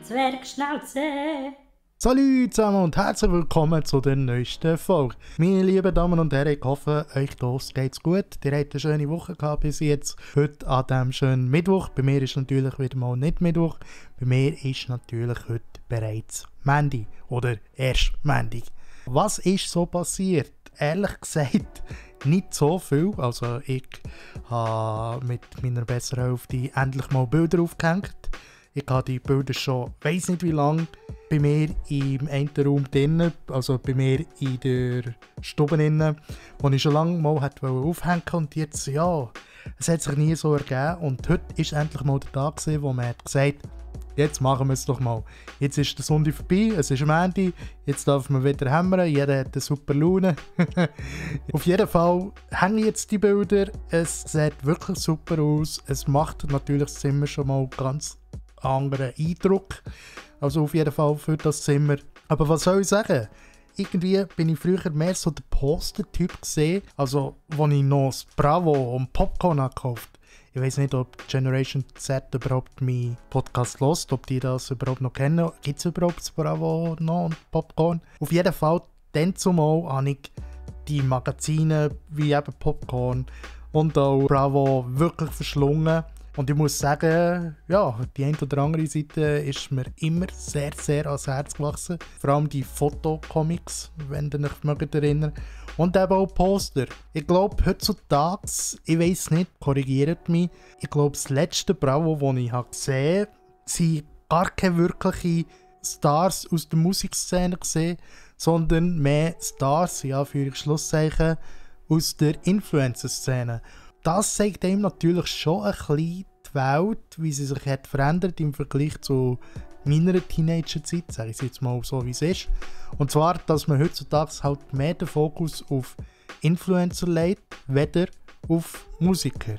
Zwergschnauze. Salut zusammen und herzlich willkommen zu der neuesten Folge. Meine lieben Damen und Herren, ich hoffe, euch geht's gut. Ihr habt eine schöne Woche gehabt bis jetzt. Heute an diesem schönen Mittwoch. Bei mir ist natürlich wieder mal nicht Mittwoch. Bei mir ist natürlich heute bereits Montag oder erst Montag. Was ist so passiert? Ehrlich gesagt, nicht so viel. Also ich habe mit meiner besseren Hälfte endlich mal Bilder aufgehängt. Ich habe die Bilder schon, weiss nicht wie lange, bei mir im einen Raum drinnen, also bei mir in der Stube drinnen, wo ich schon lange mal aufhängen wollte. Und jetzt, ja, es hat sich nie so ergeben. Und heute war endlich mal der Tag, wo man hat gesagt, jetzt machen wir es doch mal. Jetzt ist der Sonntag vorbei, es ist Montag, jetzt darf man wieder hämmern, jeder hat eine super Laune. Auf jeden Fall hängen jetzt die Bilder, es sieht wirklich super aus, es macht natürlich das Zimmer schon mal ganz anderen Eindruck. Also auf jeden Fall für das Zimmer. Aber was soll ich sagen? Irgendwie bin ich früher mehr so der Poster-Typ gesehen, also als ich noch das Bravo und Popcorn gekauft habe. Ich weiß nicht, ob Generation Z überhaupt meinen Podcast hört, ob die das überhaupt noch kennen. Gibt es überhaupt das Bravo noch und Popcorn? Auf jeden Fall, dann zumal habe ich die Magazine wie eben Popcorn und auch Bravo wirklich verschlungen. Und ich muss sagen, ja, die eine oder andere Seite ist mir immer sehr, sehr ans Herz gewachsen. Vor allem die Fotocomics, wenn ihr euch erinnern mögt. Und eben auch Poster. Ich glaube, heutzutage, ich weiss nicht, korrigiert mich, ich glaube, das letzte Bravo, das ich gesehen habe, sind gar keine wirklichen Stars aus der Musikszene gesehen, sondern mehr Stars, ja, für Schlusszeichen, aus der Influencer-Szene. Das zeigt einem natürlich schon ein bisschen die Welt, wie sie sich hat verändert im Vergleich zu meiner Teenagerzeit, sage ich jetzt mal so, wie es ist. Und zwar, dass man heutzutage halt mehr den Fokus auf Influencer legt, weder auf Musiker.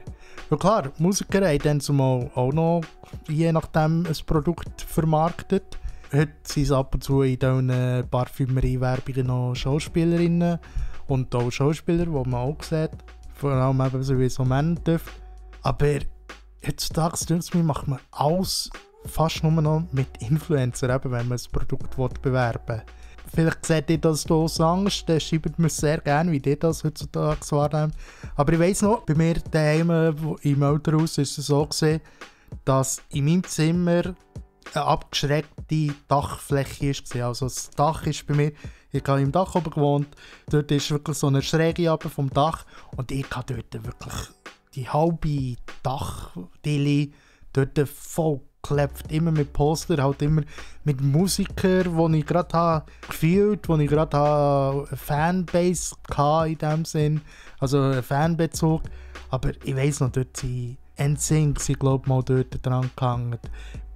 Ja klar, Musiker haben dann zumal auch noch, je nachdem, ein Produkt vermarktet. Heute sind es ab und zu in diesen Parfümerie-Werbungen noch Schauspielerinnen und auch Schauspieler, die man auch sieht. Vor allem eben so wie so Männer dürfen. Aber heutzutage macht man alles fast nur noch mit Influencer, eben, wenn man ein Produkt bewerben will. Vielleicht seht ihr das hier so anders, dann schreibt mir sehr gerne, wie ihr das heutzutage wahrnehmt. Aber ich weiss noch, bei mir daheim im Elternhaus war es so gewesen, dass in meinem Zimmer eine abgeschrägte Dachfläche war. Also das Dach ist bei mir, ich habe im Dach oben gewohnt, dort ist wirklich so eine Schräge vom Dach und ich habe dort wirklich die halbe Dachdelle dort voll geklebt, immer mit Poster, halt immer mit Musikern, wo ich gerade habe gefühlt, wo ich gerade eine Fanbase hatte in dem Sinn, also einen Fanbezug, aber ich weiss noch, dort sind NSYNC, ich glaube mal dort dran gehangen.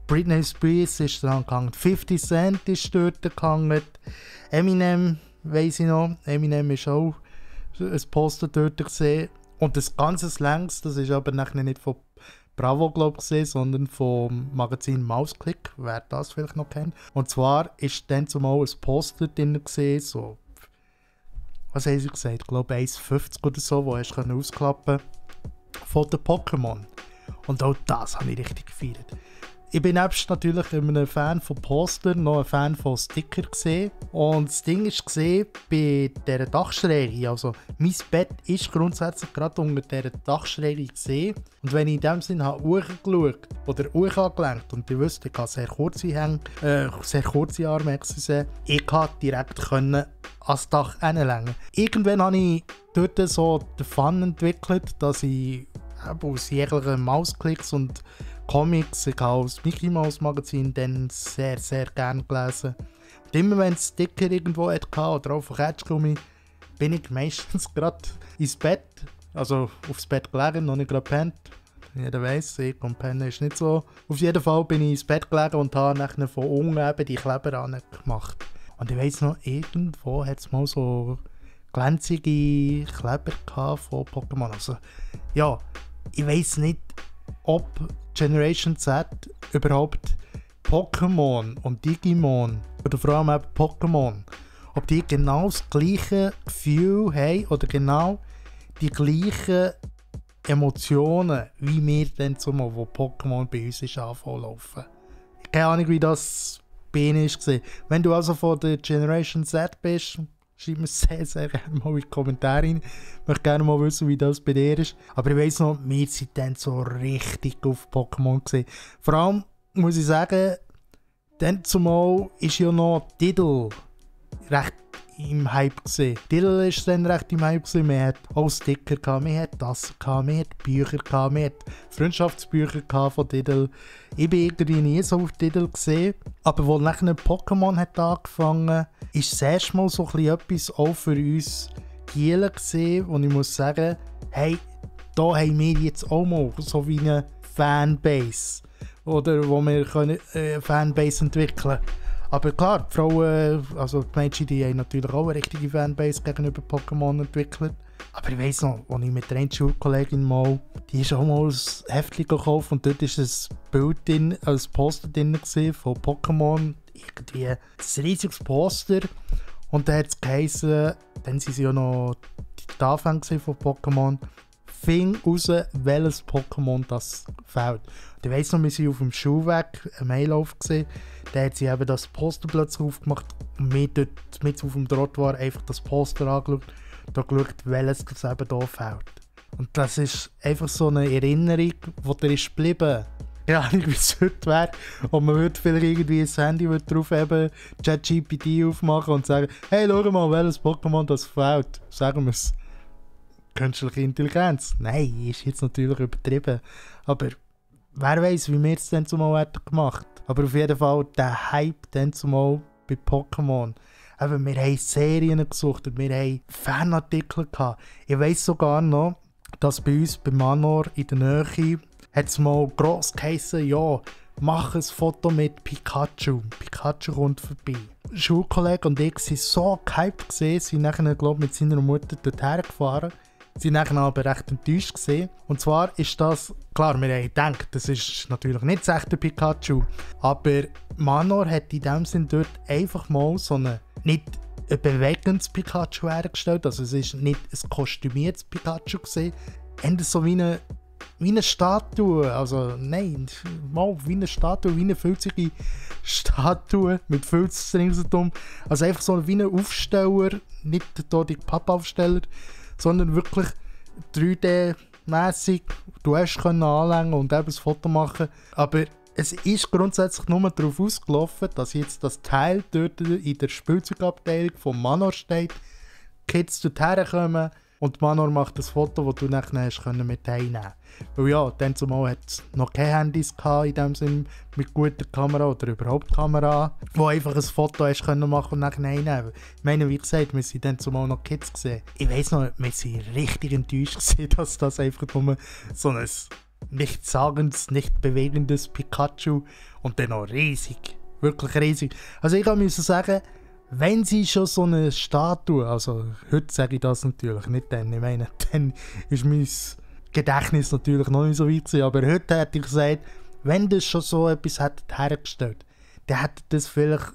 Britney Spears ist dran gehangen, 50 Cent ist dort gehangen, Eminem, weiss ich noch, Eminem ist auch ein Poster dort gesehen. Und das ganze Längs, das ist aber nachher nicht von Bravo, glaube ich, gesehen, sondern vom Magazin Mausklick, wer das vielleicht noch kennt. Und zwar ist dann zumal ein Poster drin gesehen, so, was haben sie gesagt, ich glaube 1,50 oder so, wo hast du ausklappen von den Pokémon. Und auch das habe ich richtig gefeiert. Ich bin nebst natürlich ein Fan von Postern, noch ein Fan von Sticker gesehen. Und das Ding ist gesehen bei dieser Dachschräge. Also mein Bett ist grundsätzlich gerade unter dieser Dachschräge gesehen. Und wenn ich in dem Sinne hochgeschaut oder hochgelenkt und ihr wisst, ich habe sehr kurze Arme, ich konnte direkt ans Dach hinlängen. Irgendwann habe ich dort so den Fun entwickelt, dass ich aus jeglichen Mausklicks und Comics, ich habe das Mickey Mouse Magazin dann sehr, sehr gerne gelesen. Und immer wenn es Sticker irgendwo hatte oder auf Kätzgummi, bin ich meistens gerade ins Bett, also aufs Bett gelegen, noch nicht gerade gepennt. Jeder weiss, ich und pennen ist nicht so. Auf jeden Fall bin ich ins Bett gelegen und habe nachher von unten eben die Kleber angemacht. Und ich weiss noch, irgendwo hat es mal so glänzige Kleber von Pokémon. Also ja, ich weiss nicht, ob Generation Z überhaupt Pokémon und Digimon, oder vor allem eben Pokémon, ob die genau das gleiche Gefühl haben oder genau die gleichen Emotionen, wie wir dann zumal, wo Pokémon bei uns ist, anfangen laufen. keine Ahnung, wie das bei ihnen war. Wenn du also von der Generation Z bist, schreib mir sehr, sehr gerne mal in die Kommentare rein. Ich möchte gerne mal wissen, wie das bei dir ist. Aber ich weiss noch, wir sind dann so richtig auf Pokémon gewesen. Vor allem muss ich sagen, dann zumal ist ja noch Diddle recht im Hype gewesen. Diddle ist dann recht im Hype gewesen. Man hat auch Sticker gehabt, man hat das gehabt, man hat Bücher gehabt, man hat Freundschaftsbücher gehabt von Diddle. Ich bin irgendwie nie so auf Diddle gesehen. Aber als nachher Pokémon hat angefangen, ist das erste Mal so etwas auch für uns Gielen gesehen, wo ich muss sagen, hey, da haben wir jetzt auch mal so wie eine Fanbase. Oder wo wir können, Fanbase entwickeln können. Aber klar, die Frauen, also die Mädchen, die haben natürlich auch eine richtige Fanbase gegenüber Pokémon entwickelt. Aber ich weiss noch, als ich mit einer Schulkollegin mal, die ist auch mal ein Heftchen gekauft und dort war ein Bild drin, ein Poster drin von Pokémon. Irgendwie ein riesiges Poster. Und dann hat es geheißen, dann waren sie ja noch die Anfänge von Pokémon. Find raus, welches Pokémon das fehlt. Und ich weiss noch, wir waren auf dem Schulweg, ein Maillauf gesehen, da hat sie eben das Poster plötzlich aufgemacht und wir dort mit auf dem Trottoir einfach das Poster angeschaut und geschaut, welches das eben hier fehlt. Und das ist einfach so eine Erinnerung, die dir ist geblieben. Ja, nicht wie es heute wäre. Und man würde vielleicht irgendwie ein Handy drauf eben ChatGPT aufmachen und sagen, hey, schau mal, welches Pokémon das fehlt. Sagen wir es. Künstliche Intelligenz. Nein, ist jetzt natürlich übertrieben. Aber wer weiß, wie wir es dann zumal gemacht hätten. Aber auf jeden Fall der Hype dann zumal bei Pokémon. Eben, wir haben Serien gesucht, wir haben Fanartikel gehabt. Ich weiss sogar noch, dass bei uns bei Manor in der Nähe hat es mal gross geheissen, ja, mach ein Foto mit Pikachu. Pikachu kommt vorbei. Ein Schulkollege und ich waren so gehypt gesehen, sind nachher, glaube ich, mit seiner Mutter dorthin gefahren. Sie waren nachher aber recht enttäuscht gewesen. Und zwar ist das, klar, wir haben gedacht, das ist natürlich nicht das echte Pikachu, aber Manor hat in dem Sinn dort einfach mal so eine, nicht ein bewegendes Pikachu hergestellt, also es ist nicht ein kostümiertes Pikachu gesehen, eher so wie eine Statue, also nein, mal wie eine Statue, wie eine filzige Statue mit Filz ringsherum, also einfach so wie ein Aufsteller, nicht der die Pappaufsteller, sondern wirklich 3D-mässig, du hast können anlängen und eben ein Foto machen, aber es ist grundsätzlich nur darauf ausgelaufen, dass jetzt das Teil dort in der Spielzeugabteilung von Manor steht, Kids dorthin kommen und Manor macht das Foto, das du nachher hast können mit heimnehmen. Weil ja, dann zumal hat es noch keine Handys gehabt, in dem Sinn mit guter Kamera oder überhaupt Kamera, wo einfach ein Foto hast können machen und nachher heimnehmen. Ich meine, wie gesagt, wir sind dann zumal noch Kids gesehen. Ich weiss noch, wir waren richtig enttäuscht gewesen, dass das einfach nur so ein nichts sagendes, nicht bewegendes Pikachu und dann noch riesig, wirklich riesig. Also ich musste sagen, wenn sie schon so eine Statue, also heute sage ich das natürlich, nicht dann, ich meine, dann ist mein Gedächtnis natürlich noch nicht so weit gewesen, aber heute hätte ich gesagt, wenn das schon so etwas hätte hergestellt, dann hätte das vielleicht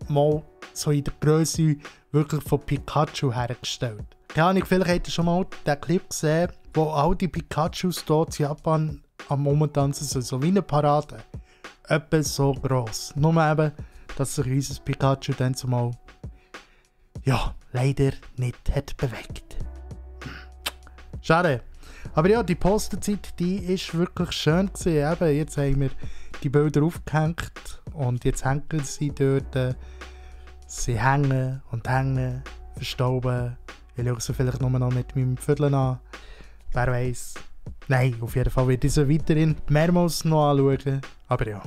mal so in der Größe wirklich von Pikachu hergestellt. Keine Ahnung, vielleicht habt ihr schon mal den Clip gesehen, wo all die Pikachus dort in Japan am Momentanzen sind, so wie eine Parade. Etwa so gross. Nur eben, dass sich unser Pikachu dann zumal ja, leider nicht hat bewegt. Schade. Aber ja, die Postenzeit, die ist wirklich schön gewesen. Eben, jetzt haben wir die Bilder aufgehängt und jetzt hängen sie dort. Sie hängen und hängen, verstauben. Ich schaue sie vielleicht nur noch mit meinem Viertel an. Wer weiß. Nein, auf jeden Fall werde ich sie weiterhin mehrmals noch anschauen. Aber ja.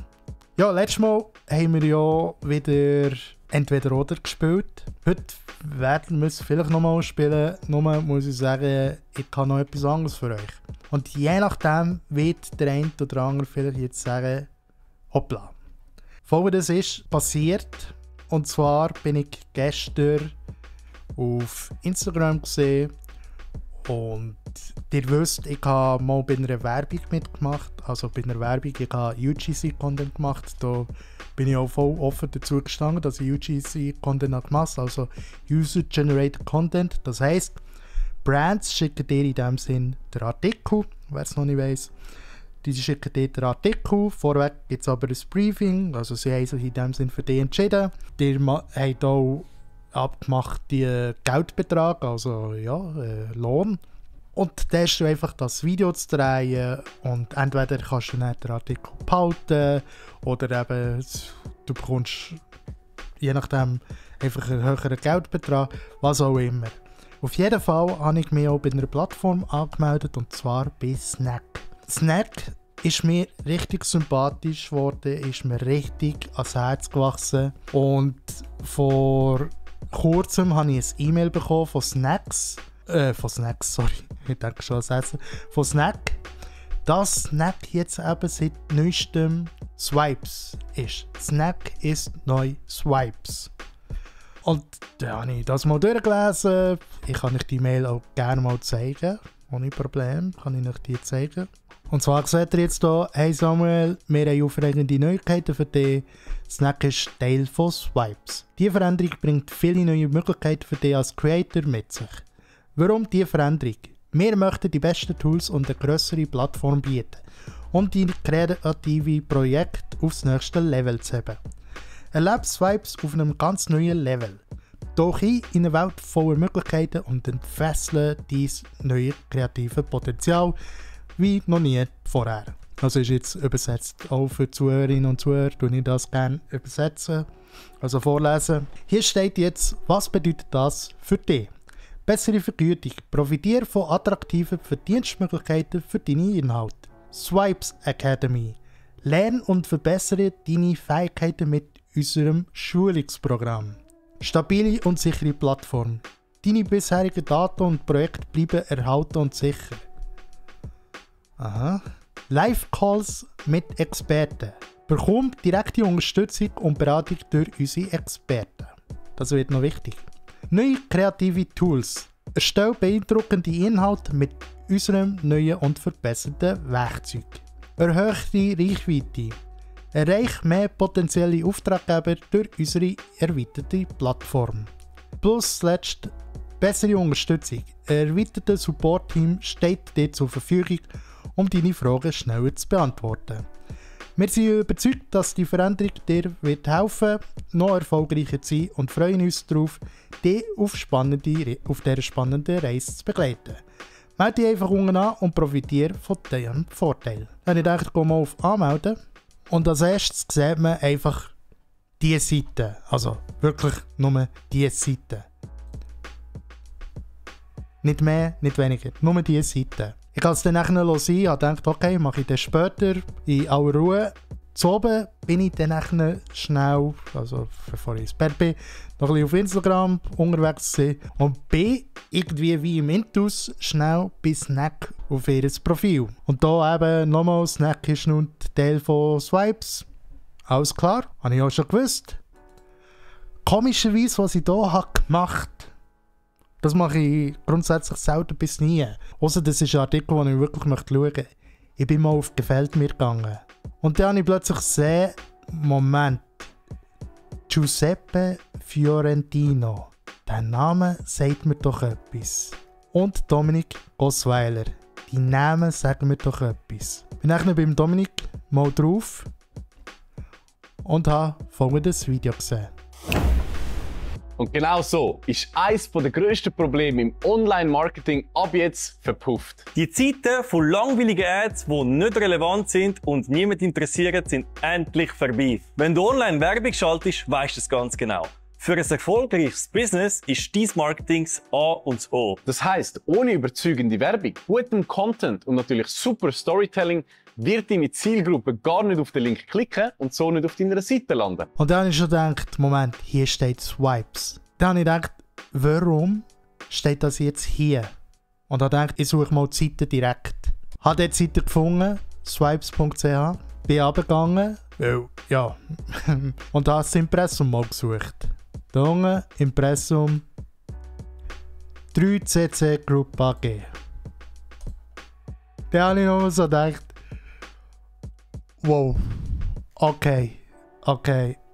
Ja, letztes Mal haben wir ja wieder Entweder-Oder gespielt. Heute werden wir es vielleicht nochmal spielen. Nur muss ich sagen, ich habe noch etwas anderes für euch. Und je nachdem wird der eine oder andere vielleicht jetzt sagen, hoppla. Folgendes ist passiert. Und zwar bin ich gestern auf Instagram gesehen und ihr wisst, ich habe mal bei einer Werbung mitgemacht, also bei einer Werbung, ich habe UGC-Content gemacht, da bin ich auch voll offen dazu gestanden, dass ich UGC-Content gemacht habe, also User-Generated Content, das heisst, Brands schicken dir in dem Sinn den Artikel, wer es noch nicht weiss, die schicken dort einen Artikel, vorweg gibt es aber ein Briefing, also sie haben sich in dem Sinne für die entschieden. Die haben auch abgemacht den Geldbetrag, also ja, Lohn. Und dann hast du einfach das Video zu drehen und entweder kannst du dann den Artikel behalten oder eben du bekommst je nachdem einfach einen höheren Geldbetrag, was auch immer. Auf jeden Fall habe ich mich auch bei einer Plattform angemeldet und zwar bei Snack. Snack ist mir richtig sympathisch geworden, ist mir richtig ans Herz gewachsen und vor kurzem habe ich ein E-Mail bekommen von Snack, dass Snack jetzt eben seit neuestem Swipes ist. Snack ist neu Swipes. Und da habe ich das mal durchgelesen. Ich kann euch die Mail auch gerne mal zeigen. Ohne Problem kann ich euch die zeigen. Und zwar seht ihr jetzt hier: Hey Samuel, wir haben aufregende Neuigkeiten für dich. Snack ist Teil von Swipes. Diese Veränderung bringt viele neue Möglichkeiten für dich als Creator mit sich. Warum diese Veränderung? Wir möchten die besten Tools und eine grössere Plattform bieten, um deine kreative Projekte aufs nächste Level zu heben. Erlebe Swipes auf einem ganz neuen Level. Tauch ein in eine Welt voller Möglichkeiten und entfessle dein neues kreatives Potenzial wie noch nie vorher. Also ist jetzt übersetzt auch für Zuhörerinnen und Zuhörer, tue ich das gerne übersetzen, also vorlesen. Hier steht jetzt, was bedeutet das für dich? Bessere Vergütung. Profitiere von attraktiven Verdienstmöglichkeiten für deine Inhalte. Swipes Academy. Lern und verbessere deine Fähigkeiten mit unserem Schulungsprogramm. Stabile und sichere Plattform. Deine bisherigen Daten und Projekte bleiben erhalten und sicher. Aha. Live-Calls mit Experten. Bekomm direkte Unterstützung und Beratung durch unsere Experten. Das wird noch wichtig. Neue kreative Tools. Erstelle beeindruckende Inhalte mit unserem neuen und verbesserten Werkzeug. Erhöhe die Reichweite. Erreiche mehr potenzielle Auftraggeber durch unsere erweiterte Plattform. Plus zuletzt bessere Unterstützung. Ein erweitertes Support-Team steht dir zur Verfügung, um deine Fragen schneller zu beantworten. Wir sind überzeugt, dass die Veränderung dir wird helfen, noch erfolgreicher zu sein und freuen uns darauf, dich auf dieser spannenden Reise zu begleiten. Melde dich einfach unten an und profitiere von diesem Vorteil. Dann ich denke, geh mal auf Anmelden und als erstes sieht man einfach diese Seite. Also wirklich nur diese Seite. Nicht mehr, nicht weniger, nur diese Seite. Ich kann es dann nachher sein, ich dachte, okay, mache ich das später in aller Ruhe. Zu oben bin ich dann nachher schnell, also bevor ich ins Bett bin, noch ein bisschen auf Instagram unterwegs gewesen und bin irgendwie wie im Intus schnell bei Snack auf ihr Profil. Und da eben nochmal, Snack ist nun Teil von Swipes. Alles klar, habe ich auch schon gewusst. Komischerweise, was ich hier gemacht habe, das mache ich grundsätzlich selten bis nie. Ausser das ist ein Artikel, den ich wirklich schauen möchte. Ich bin mal auf «Gefällt mir» gegangen. Und dann habe ich plötzlich gesehen, Moment, Giuseppe Fiorentino. Der Name sagt mir doch etwas. Und Dominik Gosweiler. Die Namen sagen mir doch etwas. Ich bin nachher beim Dominik mal drauf und habe folgendes Video gesehen. Und genau so ist eines der grössten Probleme im Online-Marketing ab jetzt verpufft. Die Zeiten von langweiligen Ads, die nicht relevant sind und niemand interessieren, sind endlich vorbei. Wenn du online Werbung schaltest, weisst du es ganz genau. Für ein erfolgreiches Business ist dein Marketing das A und das O. Das heisst, ohne überzeugende Werbung, gutem Content und natürlich super Storytelling wird deine Zielgruppe gar nicht auf den Link klicken und so nicht auf deiner Seite landen. Und dann habe ich schon gedacht, Moment, hier steht Swipes. Dann habe ich gedacht, warum steht das jetzt hier? Und dann dachte ich suche mal die Seite direkt. Habe die Seite gefunden, swipes.ch, bin runtergegangen, ja, und habe das Impressum mal gesucht. Da unten, Impressum 3CC Group AG. Dann habe ich noch so gedacht, wow, okay.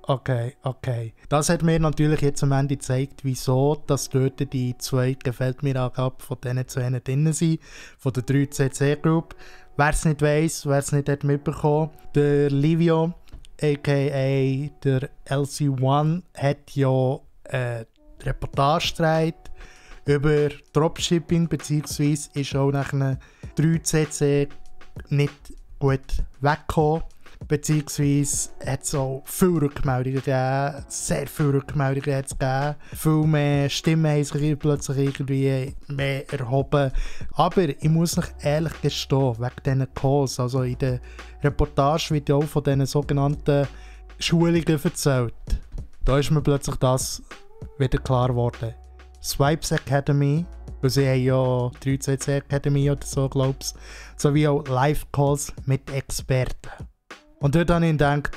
Okay. Das hat mir natürlich jetzt am Ende gezeigt, wieso dass dort die 2 gefällt mir Angaben von diesen 2 drin sind, von der 3 CC Group. Wer es nicht weiss, wer es nicht hat mitbekommen, der Livio, a.k.a. der LC1, hat ja Reportage gedreht über Dropshipping, beziehungsweise ist auch nach einer 3CC nicht gut weggekommen, beziehungsweise hat es auch viele Rückmeldungen gegeben, sehr viele Rückmeldungen hat es gegeben, viel mehr Stimmen haben sich plötzlich irgendwie mehr erhoben, aber ich muss noch ehrlich gestehen, wegen diesen Calls, also in der Reportage wird ja auch von diesen sogenannten Schulungen erzählt, da ist mir plötzlich das wieder klar geworden. Swipes Academy, weil sie haben ja 3CC Academy oder so, glaube ich, sowie auch Live-Calls mit Experten. Und dort habe ich gedacht,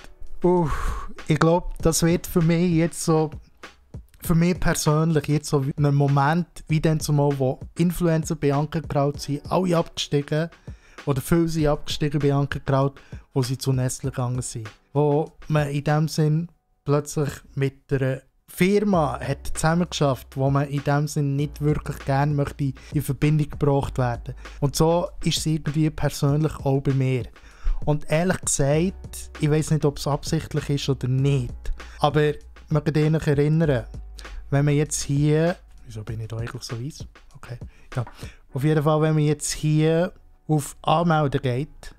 ich glaube, das wird für mich jetzt so, für mich persönlich jetzt so ein Moment, wie dann zumal, wo Influencer bei Ankerkraut sind, alle abgestiegen, oder viele sind abgestiegen bei Ankerkraut, wo sie zu Nestle gegangen sind. Wo man in dem Sinn plötzlich mit einer Firma hat zusammengeschafft, wo man in dem Sinn nicht wirklich gerne möchte in Verbindung gebracht werden. Und so ist es irgendwie persönlich auch bei mir. Und ehrlich gesagt, ich weiß nicht, ob es absichtlich ist oder nicht, aber ich möchte dich erinnern, wenn man jetzt hier, wieso bin ich da eigentlich so weiss? Okay, ja. Auf jeden Fall, wenn man jetzt hier auf Anmelden geht,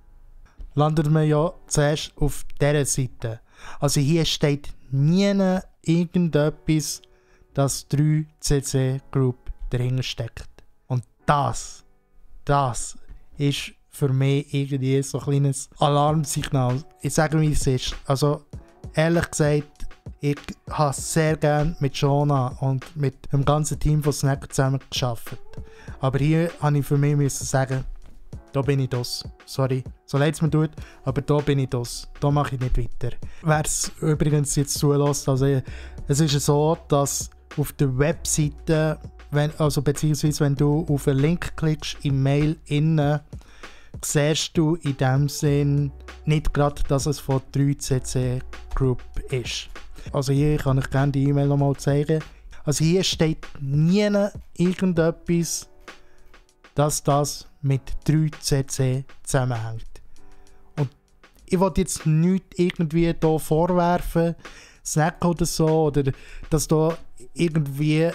landet man ja zuerst auf dieser Seite. Also hier steht nie irgendetwas, dass 3CC Group dahinter steckt. Und das ist für mich irgendwie so ein kleines Alarmsignal. Ich sage, wie es ist. Also ehrlich gesagt, ich habe sehr gerne mit Jonah und mit dem ganzen Team von Snack zusammen gearbeitet. Aber hier habe ich für mich müssen sagen, da bin ich das. Sorry, so leid es mir tut, aber da bin ich das. Da mache ich nicht weiter. Wer es übrigens jetzt zulässt, also es ist so, dass auf der Webseite, beziehungsweise wenn du auf einen Link klickst im Mail innen, siehst du in dem Sinn nicht gerade, dass es von 3CC Group ist. Also hier kann ich gerne die E-Mail nochmal zeigen. Also hier steht nie irgendetwas, dass das mit 3CC zusammenhängt. Und ich will jetzt nichts irgendwie hier vorwerfen, Snack oder so, oder dass da irgendwie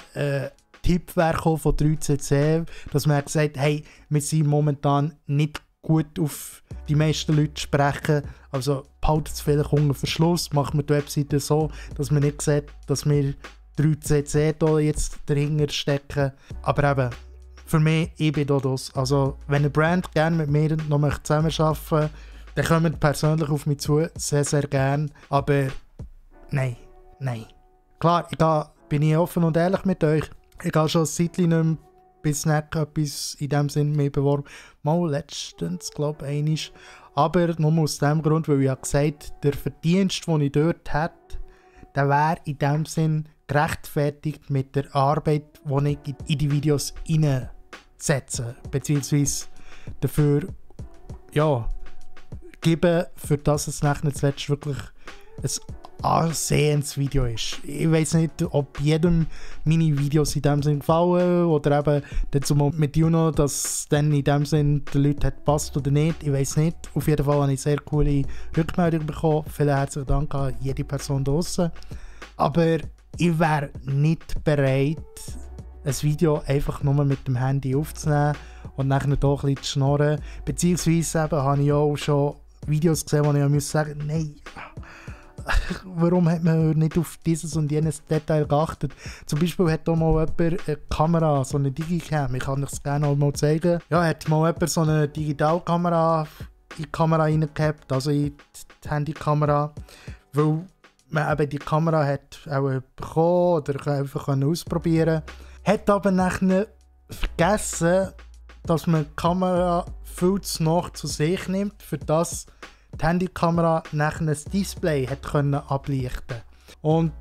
Tipp wäre von 3CC, dass man gesagt hat, hey, wir sind momentan nicht gut auf die meisten Leute sprechen, also behaltet es vielleicht unter Verschluss, machen wir die Webseite so, dass man nicht sieht, dass wir 3CC da jetzt dahinter stecken. Aber eben, für mich, ich bin da das. Also, wenn eine Brand gerne mit mir noch zusammenarbeiten möchte, dann kommt persönlich auf mich zu, sehr, sehr gerne. Aber nein. Klar, bin ich offen und ehrlich mit euch. Ich habe schon ein Zeitchen nicht mehr bei Snack etwas in dem Sinn mehr beworben. Mal letztens, glaube ich, einmal. Aber nur aus dem Grund, weil ich gesagt habe, der Verdienst, den ich dort hätte, der wäre in dem Sinn gerechtfertigt mit der Arbeit, die ich in die Videos hineinsetze. Beziehungsweise dafür geben, für das es nachher zuletzt wirklich ein ansehendes Video ist. Ich weiß nicht, ob jedem meine Videos in dem Sinn gefallen oder eben dazu mit Juno, dass dann in dem Sinn den Leuten hat gepasst oder nicht. Ich weiß nicht. Auf jeden Fall habe ich sehr coole Rückmeldungen bekommen. Vielen herzlichen Dank an jede Person draussen. Aber ich wäre nicht bereit, ein Video einfach nur mit dem Handy aufzunehmen und nachher hier ein bisschen zu schnorren. Beziehungsweise eben habe ich auch schon Videos gesehen, wo ich sagen musste, nein, warum hat man nicht auf dieses und jenes Detail geachtet? Zum Beispiel hat da mal jemand eine Kamera, so eine Digicam, ich kann es gerne auch mal zeigen. Ja, hat mal jemand so eine Digitalkamera in die Kamera reingehabt, also in die Handykamera, weil man eben die Kamera hat auch bekommen oder einfach ausprobieren konnte. Hat aber nachher vergessen, dass man die Kamera viel zu nah zu sich nimmt, für das die Handykamera nachher ein Display hat können ablichten. Und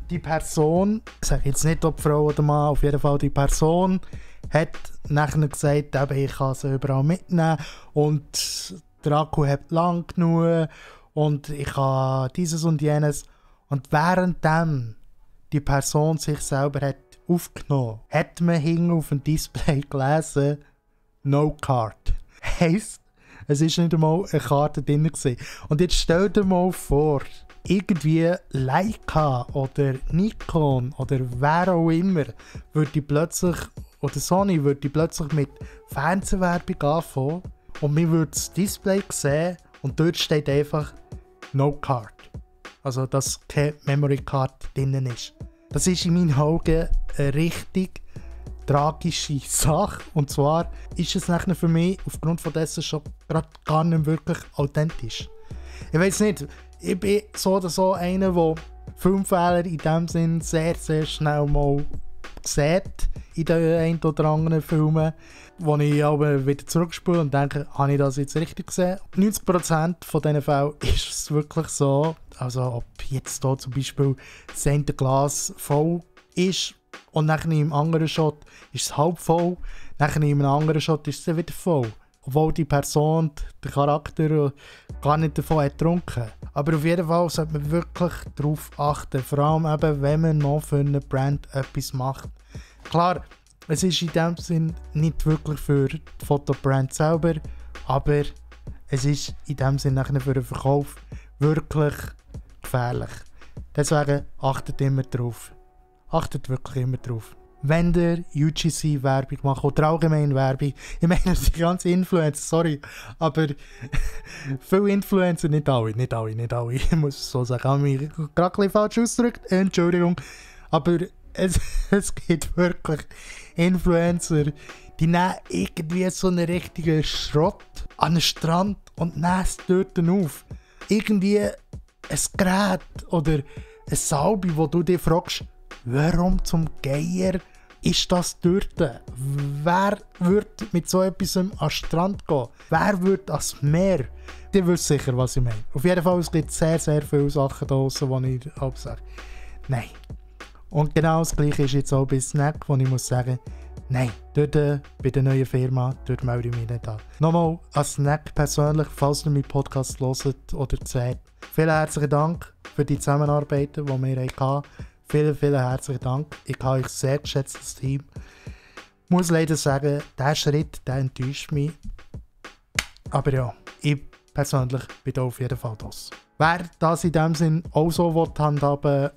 die Person, ich sage jetzt nicht, ob Frau oder Mann, auf jeden Fall die Person, hat nachher gesagt, ich kann sie überall mitnehmen und der Akku hat lang genug und ich kann dieses und jenes. Und währenddem die Person sich selber hat aufgenommen, hat man hinten auf dem Display gelesen, «No Card». Heisst, es war nicht einmal eine Karte drin gewesen. Und jetzt stell dir mal vor, irgendwie Leica oder Nikon oder wer auch immer würde plötzlich, oder Sony würde plötzlich mit Fernsehwerbung anfangen und man würde das Display sehen und dort steht einfach «No Card». Also, dass keine Memory Card drin ist. Das ist in meinen Augen eine richtig tragische Sache. Und zwar ist es nachher für mich aufgrund von dessen schon gerade gar nicht wirklich authentisch. Ich weiß nicht, ich bin so oder so einer, der Filmfehler in dem Sinn sehr, sehr schnell mal sieht in den ein oder anderen Filmen, wo ich aber wieder zurückspule und denke, habe ich das jetzt richtig gesehen? 90% von diesen Fällen ist es wirklich so, also ob jetzt hier zum Beispiel das eine Glas voll ist und nachher im anderen Shot ist es halb voll, nachher in einem anderen Shot ist es wieder voll. Obwohl die Person, der Charakter, gar nicht davon hat getrunken. Aber auf jeden Fall sollte man wirklich darauf achten, vor allem eben, wenn man noch für eine Brand etwas macht. Klar, es ist in dem Sinn nicht wirklich für die Fotobrand selber, aber es ist in dem Sinn nachher für den Verkauf wirklich gefährlich. Deswegen achtet immer drauf. Achtet wirklich immer drauf. Wenn ihr UGC-Werbung macht oder allgemein Werbung, ich meine die ganzen Influencer, sorry, aber viele Influencer, nicht alle, ich muss es so sagen, habe mich gerade ein bisschen falsch ausgedrückt, Entschuldigung, aber es gibt wirklich Influencer, die nehmen irgendwie so einen richtigen Schrott an den Strand und nehmen es dort auf. Irgendwie ein Gerät oder ein Salbe, wo du dich fragst, warum zum Geier ist das dort? Wer würde mit so etwas an den Strand gehen? Wer würde ans Meer? Ihr wisst sicher, was ich meine. Auf jeden Fall, es gibt sehr, sehr viele Sachen da draussen, wo ich sage, nein. Und genau das Gleiche ist jetzt auch bei Snack, wo ich muss sagen, nein, dort bei der neuen Firma, dort melde ich mich nicht an. Nochmal an Snack persönlich, falls ihr meinen Podcast hört oder seht. Vielen herzlichen Dank für die Zusammenarbeiten, die wir hatten. Vielen, vielen herzlichen Dank. Ich habe euch sehr geschätzt, das Team. Ich muss leider sagen, dieser Schritt, der enttäuscht mich. Aber ja, ich persönlich bin da auf jeden Fall das. Wer das in dem Sinn auch so handhaben,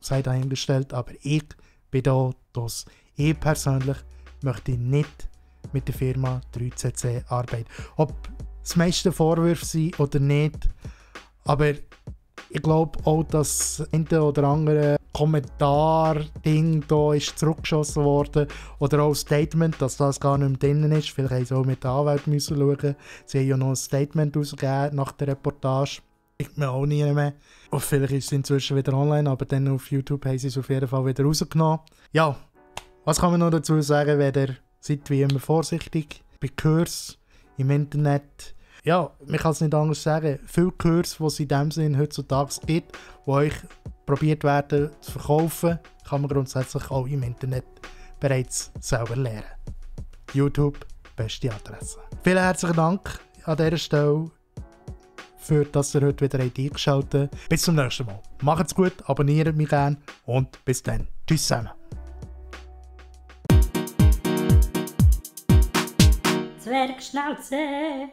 sei dahingestellt, aber ich bin da das. Ich persönlich möchte nicht mit der Firma 3CC arbeiten. Ob das meiste Vorwürfe sind oder nicht, aber ich glaube auch, dass das eine oder andere Kommentar-Ding da ist zurückgeschossen worden. Oder auch ein Statement, dass das gar nicht mehr drin ist. Vielleicht haben sie auch mit der Anwalt müssen schauen. Sie haben ja noch ein Statement rausgegeben nach der Reportage. Ich mir auch nie mehr. Und vielleicht ist es inzwischen wieder online, aber dann auf YouTube haben sie es auf jeden Fall wieder rausgenommen. Ja, was kann man noch dazu sagen? Seid wie immer vorsichtig bei Kursen im Internet. Ja, man kann es nicht anders sagen. Viele Kurse, die es in dem Sinn heutzutage gibt, die euch probiert werden zu verkaufen, kann man grundsätzlich auch im Internet bereits selber lernen. YouTube, beste Adresse. Vielen herzlichen Dank an dieser Stelle, für dass ihr heute wieder eingeschaltet habt. Bis zum nächsten Mal. Macht's gut, abonniert mich gerne und bis dann. Tschüss zusammen. Zwergschnauze.